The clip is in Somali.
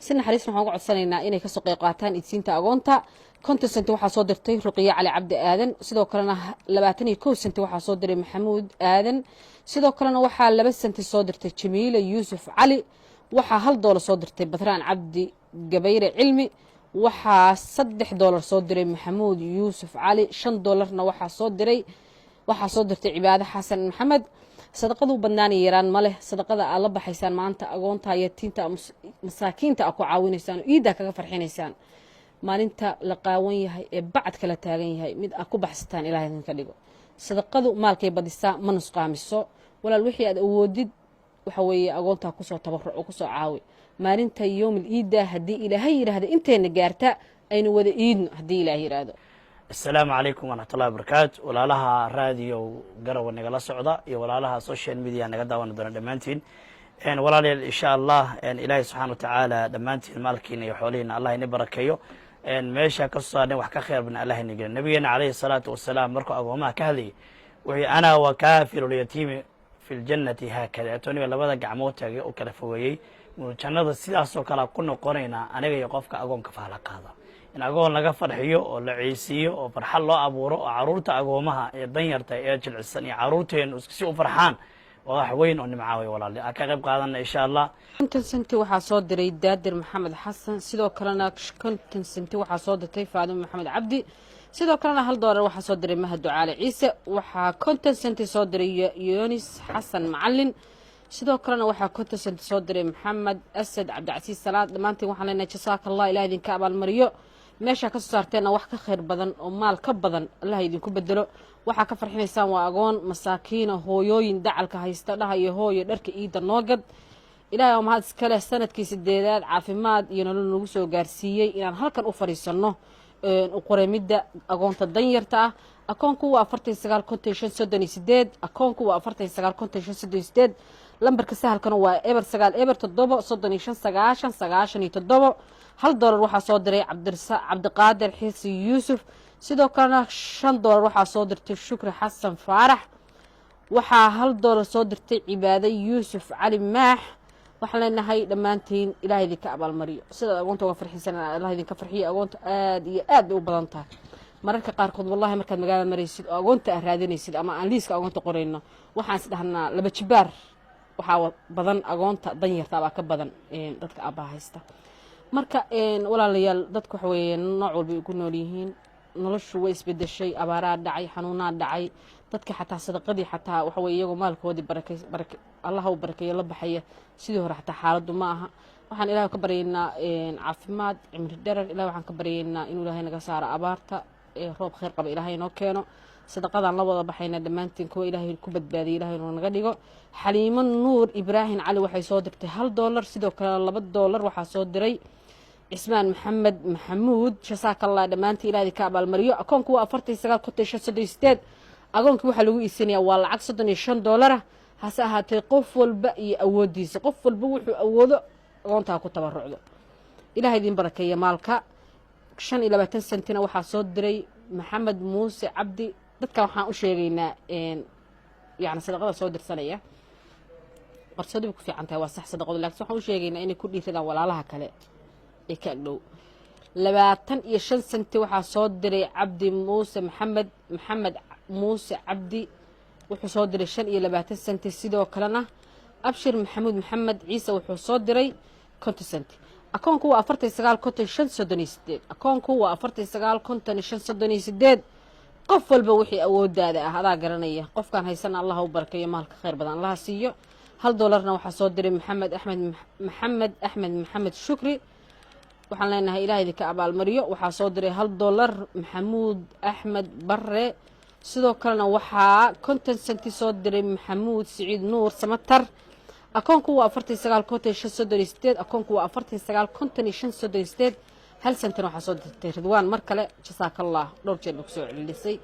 Si naxariisna waxaan uga codsanaynaa inay kasoo qayb qaataan idsiinta agoonta. 50 senti waxaa soo dirtay Ruqiye Cali Cabdi Aadan. Sidoo kalena 21 senti waxaa soo diray Maxamuud Aadan. Sidoo kalena waxaa 2 senti soo dirtay Jamiila Yuusuf Cali. Waxaa $1 soo dirtay Badraan Cabdi Gabayre Cilmi. Waxaa $3 soo diray Maxamuud Yuusuf Cali. $5na waxaa soo dirtay Cibaado Xasan Maxamed. Sadaqadu badnaani yaraan ma leh. Sadaqada aad la baxaysaan maanta agoonta, yatiinta, masaakiinta a ku caawinaysaan oo iiddaa kaga farxinaysaan, maalinta la qaawan yahay ee bacadka la taagan yahay, mid aad ku baxsataan Ilahay idinka dhigo. Sadaqadu maalkay badisaa, ma nusqaamiso. Walaal, wixii aad awoodid waxa weeye agoontaa kusoo tabaruc oo kusoo caawi. Maalinta yowmil iidda, haddii Ilaahay yidhaahdo, intayna gaarta aynu wada iidno, haddii Ilaahay yidhaahdo. Asalaamu calaykum waraxmatullahi wabarakaatu. Walaalaha raadiyo Garawa nagala socda iyo walaalaha social media naga daawan doona, dhammaantiin walaalayaal, insha Allah Ilaahay subxaana watacaala dhammaantiin maalkiina iyo xoolihiina Allah ini barakeeyo. Meesha ka soo saarnay wax ka khayr badan Allah ina geliyo. Nabigeena calayhi salaatu wasalaam markuu agoomaha ka hadlayay wuxuu: "أنا وكافل اليتيم في الجنة هكذا." Atoniga labada gacmood taagay oo kala fogeeyey, jannada sidaasoo kale ku noqonaynaa aniga iyo qofka agoonka fahla qaada. In agoon laga farxiyo oo la ciisiiyo oo farxad loo abuuro oo caruurta agoomaha ee danyarta ee jilcisan iyo caruurteenu si u farxaan waa wax weyn oo nimca wey. Walaali, aan ka qayb qaadana insha Allah. 50 senti waxaa soo diray Daadir Maxamed Xasan. Sidoo kalena 50 senti waxaa soo dirtay Faadimo Maxamed Cabdi. Sidoo kalena $1 waxaa soo diray Mahad Ducaale Ciise. Waxaa 50 senti soo diray Yonis Xasan Macalin. Sidoo kalena waxaa 50 senti soo diray Maxamed Asad Cabdicasiis Salaad. Dhammaantiin waxaan leenahay jasaaka Allah, Ilah idinka abaalmariyo. Meeshaa kasoo saarteenna wax ka khayr badan oo maal ka badan Allah idinku bedelo. Waxaa ka farxinaysaan waa agoon masaakiina, hooyooyin dacalka haysta, dhahayo: "Hooyo, dharka iida noogad." Ilahay oo mahad iska leh, sanadkii sideedaad caafimaad iyo nolol nagu soo gaarsiiyey inaan halkan u fadhiisanno uqoremidda agoonta danyarta ah. Akoonku waa 495538. Akoonku waa 495538. Lambarka sahalkana waa 09007359097. $1 waxaa soo diray Cabdiqaadir Xisi Yuusuf. Sidoo kalena $5 waxaa soo dirtay Shukri Xasan Faarax. Waxaa $1 soo dirtay Cibaade Yuusuf Cali Maax. Waxaan leenahay dhammaantiin Ilaah idinka abaalmariyo. Sidaad agoonta uga farxisan, Allah idinka farxiyo. Agoonta aada iyo aad bay u badan tahay. Mararka qaarkood, wallahi, markaad magaalada maraysid oo agoonta aad raadinaysid ama aan liiska agoonta qorayno, waxaan is dhahnaa laba jibaar waxaa badan agoonta danyarta baa ka badan dadka aabbaha haysta. Marka walaalayaal, dadka waxa weeye nooc walbay ugu nool yihiin. Noloshu way isbedeshay, abaaraa dhacay, xanuunaa dhacay. Dadka xataa sadaqadii xataa waxa weye iyagoo maalkoodii barakay barake Allaha u barakeeyo la baxaya, sidii hore xataa xaaladdu ma aha. Waxaan Ilaah ka baryaynaa caafimaad, cimri dherer. Ilah waxaan ka baryaynaa inuu Ilaahay naga saaro abaarta, roob khayr qaba Ilaahay inoo keeno. Sadaqadaan la wada baxayna dhammaantiin kuwa Ilaahay ku badbaadiyay Ilahay inuu naga dhigo. Xaliimo Nuur Ibraahim Cali waxay soo dirtay $1. Sidoo kale $2 waxaa soo diray Cismaan Maxamed Maxamuud. Jasaakallah dhammaantii, Ilaah idinka abaalmariyo. Akoonku waa 495538. Agoonkii waxaa lagu iisanayaa waa lacag $35 ah. Hase ahaatee qof walba iyo awooddiisa, qof walba wuxuu awoodo agoontaa ku tabarucdo. Ilaah idin barakeeya maalka. 25 sentina waxaa soo diray Maxamed Muuse Cabdi. Dadka waxaan u sheegaynaa, yani sadaqada soo dirsanaya, qarsoodi bay ku fiican tahay, waa sax sadaqadu, lakin waxaan u sheegaynaa inay ku dhiiradaan walaalaha kale ee ka agdhow. 25 senti waxaa soo diray Cabdi Muuse Maxamed. Maxamed Muuse Cabdi wuxuu soo diray 25 senti. Sidoo kalena Abshir Maxamuud Maxamed Ciise wuxuu soo diray 50 senti. Akoonku waa 495538. Akoonku waa 495538. Qof walba wixii awoodaada ah adaa garanaya. Qofkaan haysana Allah u barakeeyo, maalka khayr badan Allaha siiyo. $1na waxaa soo diray Maxamed Axmed Maxamed Axmed Maxamed Shukri. Waxaan leenahay Ilaah idinka abaalmariyo. Waxaa soo diray $1 Maxamuud Axmed Bare. Sidoo kalena waxaa 50 senti soo diray Maxamuud Siciid Nuur Samatar. Akoonku waa 495538. Akoonku waa 495538. 1 sentina waxaa soo dirtay Ridwaan. Mar kale jasaakallah, dhowr jeer ba kusoo celilisay.